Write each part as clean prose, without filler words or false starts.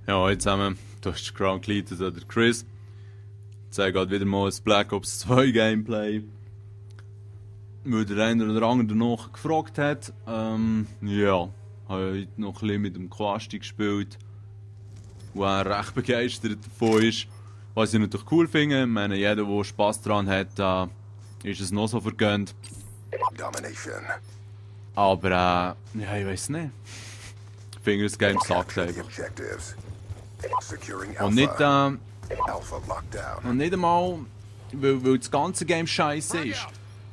Ja, heute zusammen, da ist Ground Leader oder Chris. Ich zeige gerade wieder mal das Black Ops 2 Gameplay. Weil der eine oder andere noch gefragt hat. Ja, habe heute noch ein bisschen mit dem Quasti gespielt. Wo er recht begeistert davon ist. Was ich natürlich cool finde, ich meine, jeder, der Spass daran hat, ist es noch so vergönnt. Domination. Aber ja, ich weiß nicht. Ich finde das Game sagt einfach. Objectives. Securing Und nicht, Alpha lockdown. und nicht einmal, weil das ganze Game scheiße ist,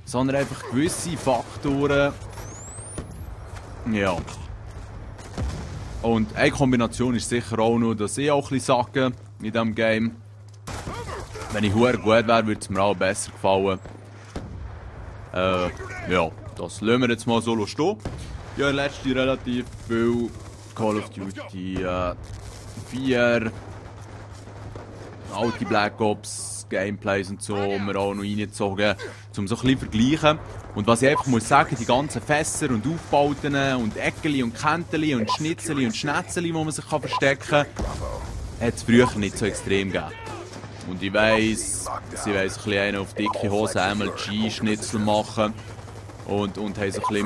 sondern einfach gewisse Faktoren. Ja. Und eine Kombination ist sicher auch noch, dass ich auch ein bisschen sacke in diesem Game. Wenn ich gut wäre, würde es mir auch besser gefallen. Ja, das lassen wir jetzt mal so stehen. Ja, letzte relativ viel Call of Duty 4, alte Black Ops Gameplays und so, wir auch noch reingezogen, um so ein bisschen zu vergleichen. Und was ich einfach muss sagen, die ganzen Fässer und Aufbauten und Eckeli und Kenteli und Schnitzeli und Schnetzeli, wo man sich verstecken kann, hat es früher nicht so extrem gegeben. Und ich weiss, sie weiss ein bisschen einen auf dicke Hose MLG-Schnitzel machen. Und haben so ein bisschen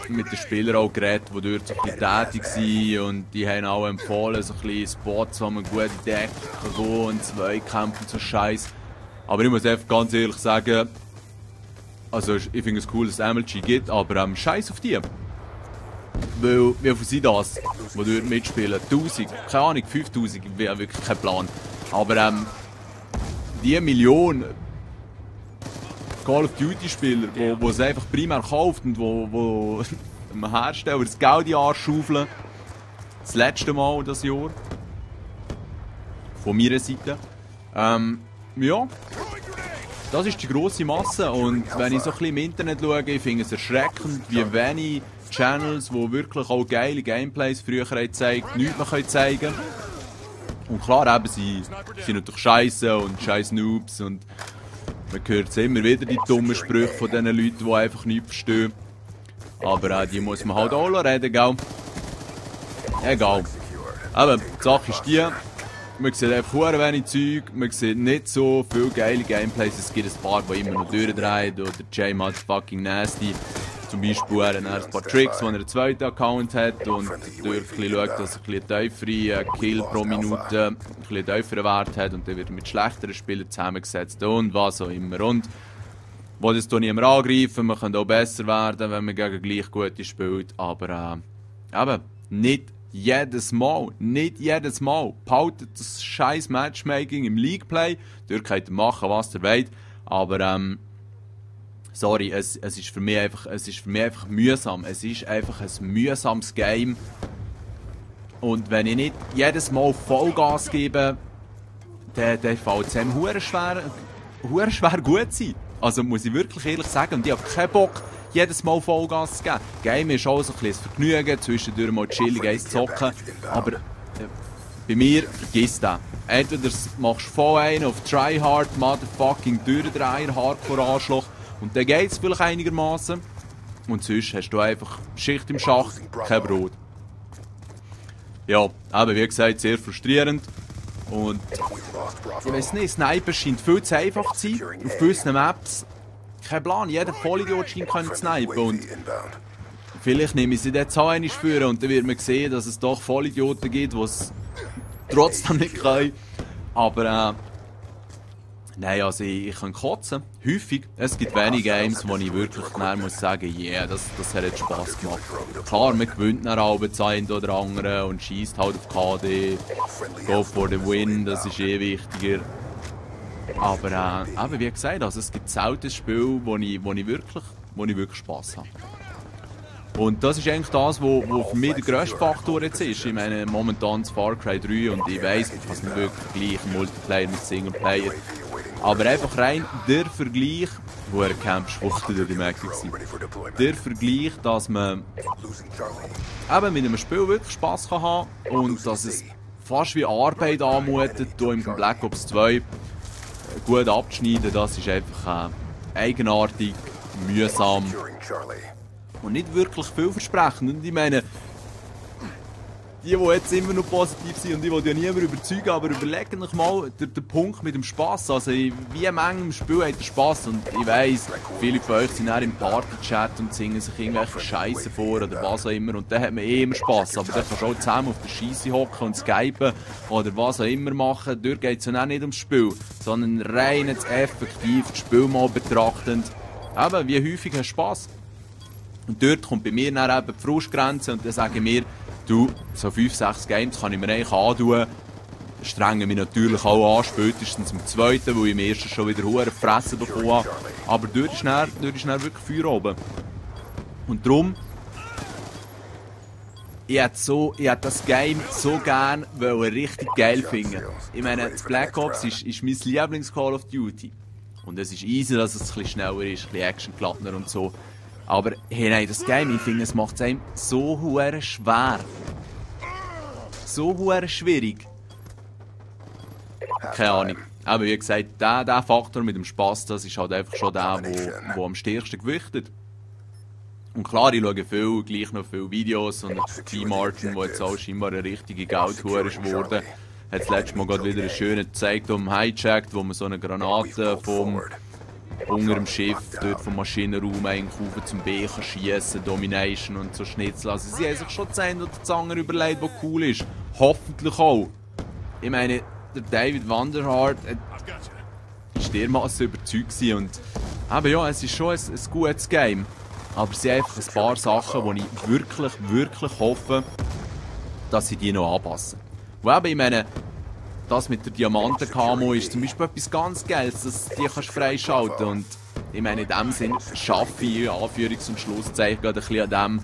mit den Spielern auch geredet, die dort so ein bisschen tätig sind. Und die haben auch empfohlen, so ein bisschen Spots, wo man gut in die Ecke kann gehen und Zweikämpfe und so Scheiß. Aber ich muss einfach ganz ehrlich sagen, also ich finde es cool, dass es MLG gibt, aber Scheiß auf die. Weil, wie viel sind das, die dort mitspielen? 1000? Keine Ahnung, 5000? Ich habe wirklich keinen Plan. Aber die Million Call of Duty Spieler, die es einfach primär kauft und wo einem Hersteller das Geld in die Arsch schaufeln. Das letzte Mal das Jahr. Von meiner Seite. Ja. Das ist die grosse Masse und wenn ich so ein bisschen im Internet schaue, ich finde es erschreckend, wie wenig Channels, die wirklich auch geile Gameplays früher gezeigt, nichts mehr zeigen können. Und klar, eben, sie sind natürlich scheisse und scheiß Noobs und man hört immer wieder die dummen Sprüche von diesen Leuten, die einfach nichts verstehen. Aber die muss man halt auch reden, gell? Egal. Aber die Sache ist die, man sieht einfach sehr wenig Zeug, man sieht nicht so viele geile Gameplays. Es gibt ein paar, die immer noch durchdrehen, oder J-Mod fucking nasty. Zum Beispiel er hat ein paar Tricks, wo er einen zweiten Account hat und durch schaut, dass er ein tiefere Kill pro Minute, ein tieferen Wert hat und dann wird er mit schlechteren Spielern zusammengesetzt und was auch immer. Und wo das hier niemand angreifen, man kann auch besser werden, wenn man gegen gleich gute spielt, aber eben, nicht jedes Mal, nicht jedes Mal. Behaltet das scheiß Matchmaking im League-Play, dort könnt ihr machen, was ihr wollt, aber sorry, es ist für mich einfach mühsam. Es ist einfach ein mühsames Game. Und wenn ich nicht jedes Mal Vollgas gebe, dann fällt es einem verdammt schwer gut sein. Also muss ich wirklich ehrlich sagen. Und ich habe keinen Bock, jedes Mal Vollgas zu geben. Game ist auch so ein bisschen Vergnügen, zwischendurch mal chillig eins zocken. Aber bei mir, vergiss das. Entweder machst du voll einen auf Tryhard, Motherfucking Durchdreher, Hardcore-Arschloch. Und dann geht es vielleicht einigermaßen. Und sonst hast du einfach Schicht im Schacht, kein Brot. Ja, aber wie gesagt, sehr frustrierend. Und ich weiß nicht, Sniper scheint viel zu einfach zu sein. Auf gewissen Maps, kein Plan, jeder Vollidiot scheint zu snipen. Und vielleicht nehme ich sie jetzt auch einmal führen und dann wird man sehen, dass es doch Vollidioten gibt, die es trotzdem nicht können. Aber nein, also ich kann kotzen. Häufig. Es gibt wenige Games, wo ich wirklich muss sagen, yeah, das hat jetzt Spass gemacht. Klar, man gewinnt dann auch das eine oder andere und schießt halt auf KD. Go for the win, das ist eh wichtiger. Aber wie gesagt, also es gibt selten ein Spiel, wo ich wirklich Spass habe. Und das ist eigentlich das, was für mich der grösste Faktor jetzt ist. Ich meine, momentan das Far Cry 3 und ich weiss, dass man wirklich vergleichen, Multiplayer mit Singleplayer. Aber einfach rein der Vergleich, wo er Camp-Schwuchtel durch die Märkte war. Der Vergleich, dass man eben mit einem Spiel wirklich Spass kann haben und dass es fast wie Arbeit anmutet, hier im Black Ops 2 gut abzuschneiden, das ist einfach eigenartig, mühsam und nicht wirklich vielversprechend. Und ich meine, die jetzt immer noch positiv sind und die ja niemand überzeugen, aber überlegt euch mal den Punkt mit dem Spass. Also wie Menge im Spiel hat ihr Spass und ich weiss, viele von euch sind auch im Party-Chat und singen sich irgendwelche Scheiße vor oder was auch immer und dann hat man immer Spass. Aber dann kannst du auch zusammen auf der Scheisse hocken und skypen oder was auch immer machen. Dort geht es ja auch nicht ums Spiel, sondern rein jetzt effektiv das Spiel mal betrachtend. Eben, wie häufig hast du Spass? Und dort kommt bei mir dann eben die Frustgrenze und dann sage ich mir, du, so 5, 6 Games kann ich mir eigentlich antun. Strenge mich natürlich auch an, spätestens im zweiten, weil ich im ersten schon wieder hohe Fresse bekommen habe. Aber dort ist dann wirklich Feuer oben. Und darum, ich hätte das Game so gern richtig geil finden. Ich meine, das Black Ops ist mein Lieblings-Call of Duty. Und es ist easy, dass es ein bisschen schneller ist, ein bisschen actiongeladener und so. Aber hey, nein, das Game, ich finde, es macht es einem so hure schwer. So hure schwierig. Keine Ahnung. Aber wie gesagt, der Faktor mit dem Spass, das ist halt einfach schon der, wo am stärksten gewichtet. Und klar, ich schaue gleich noch viele Videos und T. Martin, der jetzt auch scheinbar eine richtige Geldhure ist geworden, hat das letzte Mal gerade wieder einen schönen gezeigt, um Hijacked, wo man so eine Granate vom unter dem Schiff, dort vom Maschinenraum eigentlich rauf zum B kann schiessen, Domination und so Schnitzel. Also sie haben sich schon das eine oder das andere überlegt, was cool ist. Hoffentlich auch. Ich meine, der David Vanderhart ist dermaßen überzeugt und aber ja, es ist schon ein gutes Game. Aber es sind einfach ein paar Sachen, wo ich wirklich hoffe, dass sie die noch anpassen. Und eben, ich meine, das mit der Diamanten-Camo ist zum Beispiel etwas ganz Geiles, dass du die kannst freischalten. Und ich meine, in dem Sinn schaffe ich, Anführungs- und Schlusszeichen, gerade ein bisschen an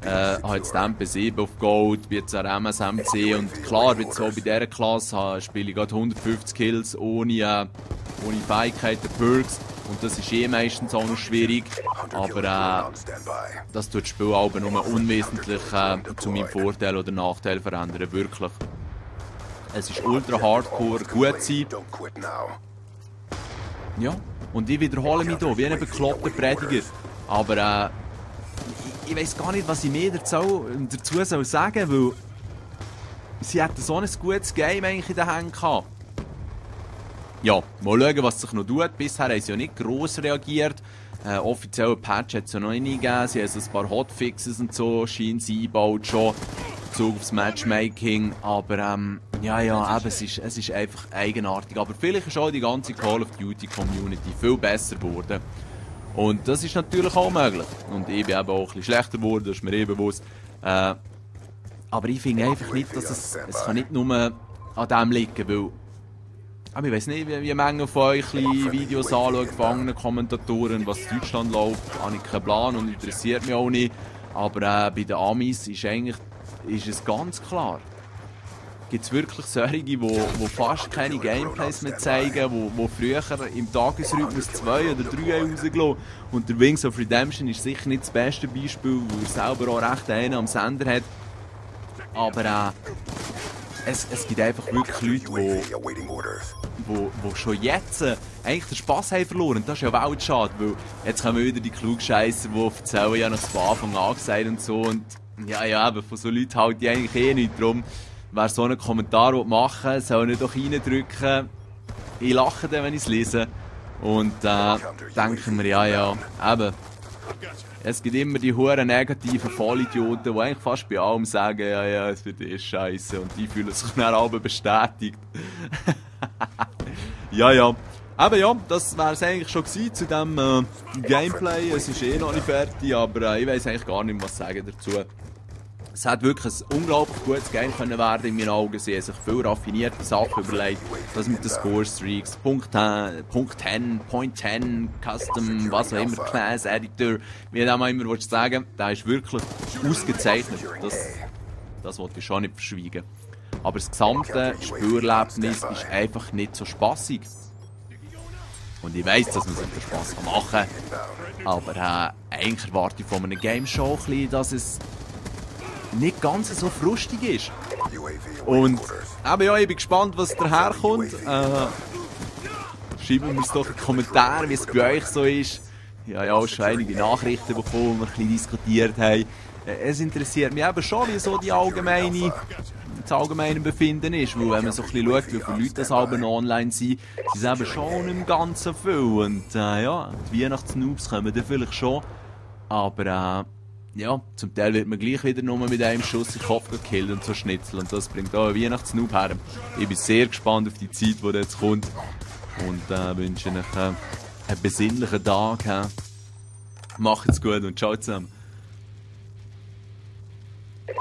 dem, habe jetzt den MP7 auf Gold, wie jetzt an MSMC. Und klar, wie so bei dieser Klasse spiele ich gerade 150 Kills ohne Fähigkeiten, Perks. Und das ist meistens auch noch schwierig. Aber das tut das Spiel aber nur unwesentlich zu meinem Vorteil oder Nachteil verändern, wirklich. Es ist ultra hardcore, gut sein. Ja, und ich wiederhole mich hier wie ein bekloppter Prediger. Aber ich weiss gar nicht, was ich mehr dazu sagen soll, weil sie hätten so ein gutes Game eigentlich in den Händen gehabt. Ja, mal schauen, was sich noch tut. Bisher haben sie ja nicht gross reagiert. Offizielle Patch hat es ja noch nicht gegeben. Sie haben so ein paar Hotfixes und so, scheinen sie eingebaut schon. Bezug aufs Matchmaking. Aber ja, eben, es ist einfach eigenartig. Aber vielleicht ist auch die ganze Call of Duty Community viel besser geworden. Und das ist natürlich auch möglich. Und ich bin eben auch ein bisschen schlechter geworden, das ist mir bewusst. Aber ich finde einfach nicht, dass es kann nicht nur an dem liegen, weil aber ich weiss nicht, wie manche von euch Videos anschauen, gefangene Kommentatoren, was in Deutschland läuft, habe ich keinen Plan und interessiert mich auch nicht. Aber bei den Amis ist es ganz klar. Gibt es wirklich solche, die fast keine Gameplays mehr zeigen, die früher im Tagesrhythmus 2 oder 3 rausgelassen. Und der Wings of Redemption ist sicher nicht das beste Beispiel, weil er selber auch recht einen am Sender hat. Aber es gibt einfach wirklich Leute, die schon jetzt eigentlich den Spass haben verloren. Und das ist ja weltschade, weil jetzt kommen wieder die Klugscheisser, die erzählen, ja noch von Anfang an gesagt und so. Und ja, eben, von so Leuten halte ich eigentlich nicht. Darum, wer so einen Kommentar machen will, soll nicht doch reindrücken. Ich lache dann, wenn ich es lese. Und denke mir, ja, eben. Es gibt immer die huren negativen Vollidioten, die eigentlich fast bei allem sagen, ja, es wird scheiße und die fühlen sich dann alle bestätigt. ja. Aber ja, das wäre es eigentlich schon gewesen zu diesem Gameplay. Es ist noch nicht fertig, aber ich weiß eigentlich gar nicht mehr, was sagen dazu. Es hat wirklich ein unglaublich gutes Game können werden in meinen Augen. Sie haben sich viel raffinierte Sachen überlegt. Das mit den Score-Streaks, Punkt 10, Point 10, Custom, was auch immer, Class, Editor, wie du auch immer sagen willst, der ist wirklich ausgezeichnet. Das wollte ich schon nicht verschweigen. Aber das gesamte Spielerlebnis ist einfach nicht so spassig. Und ich weiss, dass man sich den Spass machen kann. Aber eigentlich erwarte ich von einem Game schon ein bisschen, dass es nicht ganz so frustig ist. Und eben, ja, ich bin gespannt, was daherkommt. Schreibt mir es doch in die Kommentare, wie es bei euch so ist. Ich habe ja auch schon einige Nachrichten bekommen, wo wir ein bisschen diskutiert haben. es interessiert mich eben schon, wie so das allgemeine Befinden ist, weil wenn man so ein bisschen schaut, wie viele Leute das Alben online sind, sind es eben schon im Ganzen viel. Und ja, die Weihnachtsnoobs kommen dann vielleicht schon, aber ja, zum Teil wird man gleich wieder nur mit einem Schuss in den Kopf gekillt und so Schnitzel. Und das bringt auch einen Weihnachtsnoob her. Ich bin sehr gespannt auf die Zeit, die jetzt kommt. Und wünsche euch einen besinnlichen Tag. Macht's gut und ciao zusammen.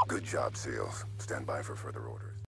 Good job, SEALs. Stand by for further orders.